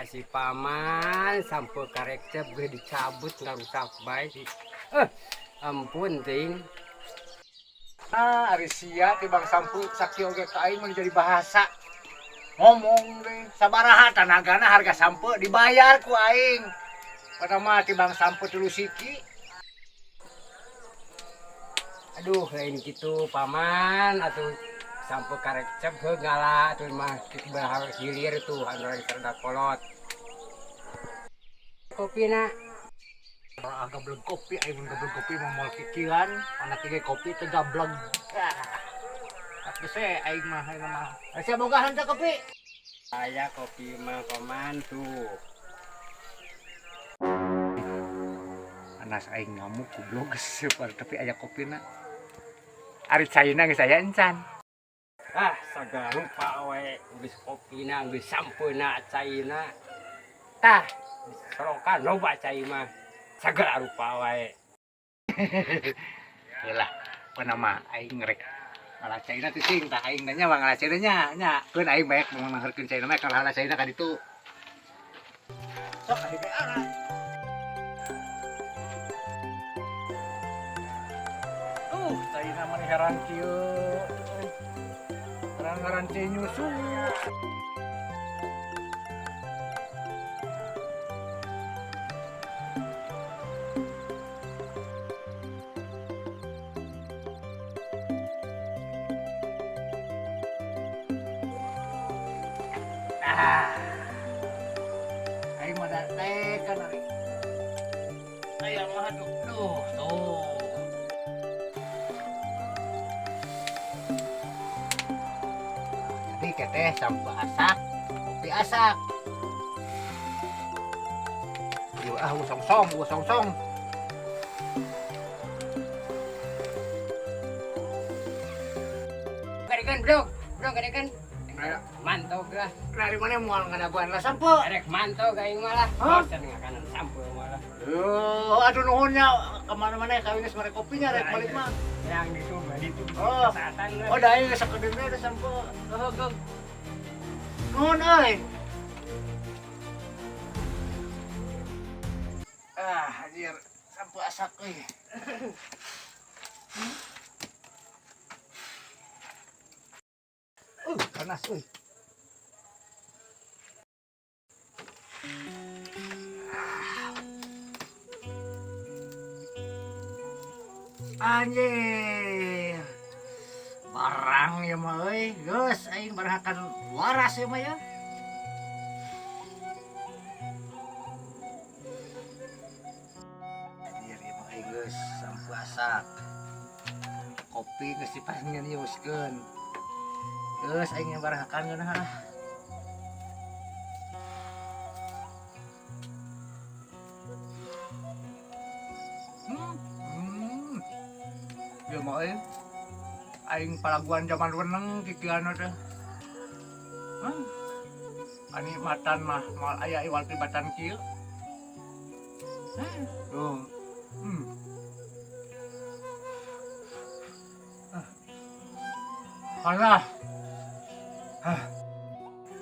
Eta si paman sampai karekcep gue dicabut ngarusak bae. Ampun ting. Ah, ari sia tibang sampeu sakieu oge ka aing mah jadi bahasa. Ngomong deh, sabaraha tanagana harga sampeu dibayar ku aing. Padahal mah tibang sampeu 3 siki. Aduh, lain gitu paman atuh sampeu karekcep heuh ngala atuh mah bahar hilir tuh anu lagi serda kolot. Kopi na. Orang gableg kopi, aing mun gableg kopi mah moal kikiran, anak ge kopi teh gableg. Ah. Tapi saya aing mah aing mah. Sia boga henteu kopi? Aya kopi mah paman tuh. Anas aing ngamuk goblok geus tapi aya kopina. Ari caina geus aya encan. Ah, sagala rupa we geus kopina geus sampeuna caina. Tah, sorokan loba cai mah. Sagala rupa wae. Yalah, apa nama aing rek ngalah caina teh sing tah aing nanya mah ngalah caina nya nya keun aing baek mau ngaharkeun caina mah kalah caina ka ditu. Sok aing arah. Caina mah heran kieu. Heran-heran cai nyusu. Ah. Aing mah da teh kan ari. Aya mah aduh, duh, tuh. Jadi keteh sampeu asak, kopi asak. Ieu ah song-song, song-song. Gadekeun, Bro. Bro, gadekeun. Mantog lah. Dari mana moal ngadaguan lah sampeu? Rek mantog aing mah lah. Hah? Bosen ngakanan sampeu mah lah. Aduh nuhun nya kemana-mana kawin geus mere kopinya rek balik mah. Yang itu bali itu. Oh. Kesatan lah. Oh, da aing geus sakedeung ada sampeu. Heuh, geung. Nuhun euy. Ah, anjir, sampeu asak euy. Panas euy. Anjir. Barang ya mah euy. Geus aing barang akan waras ya mah ya. Anjir ya mah aing geus sampeu asak. Kopi geus dipanggieuskeun. Geus aing barang akan ngeunah lah. Ya mah euy. Aing palaguan zaman weneng kikian teh. Hah? Ani matan mah moal aya iwal tibatan kieu. Hah? Tuh. Ah. Alah. Hah.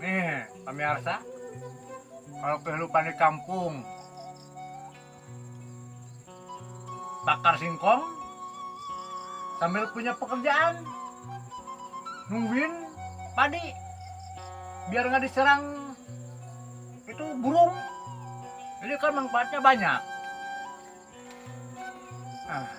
Nih, pemirsa. Kalau kehidupan di kampung bakar singkong sambil punya pekerjaan nungguin padi biar nggak diserang itu burung, jadi kan manfaatnya banyak. Ah.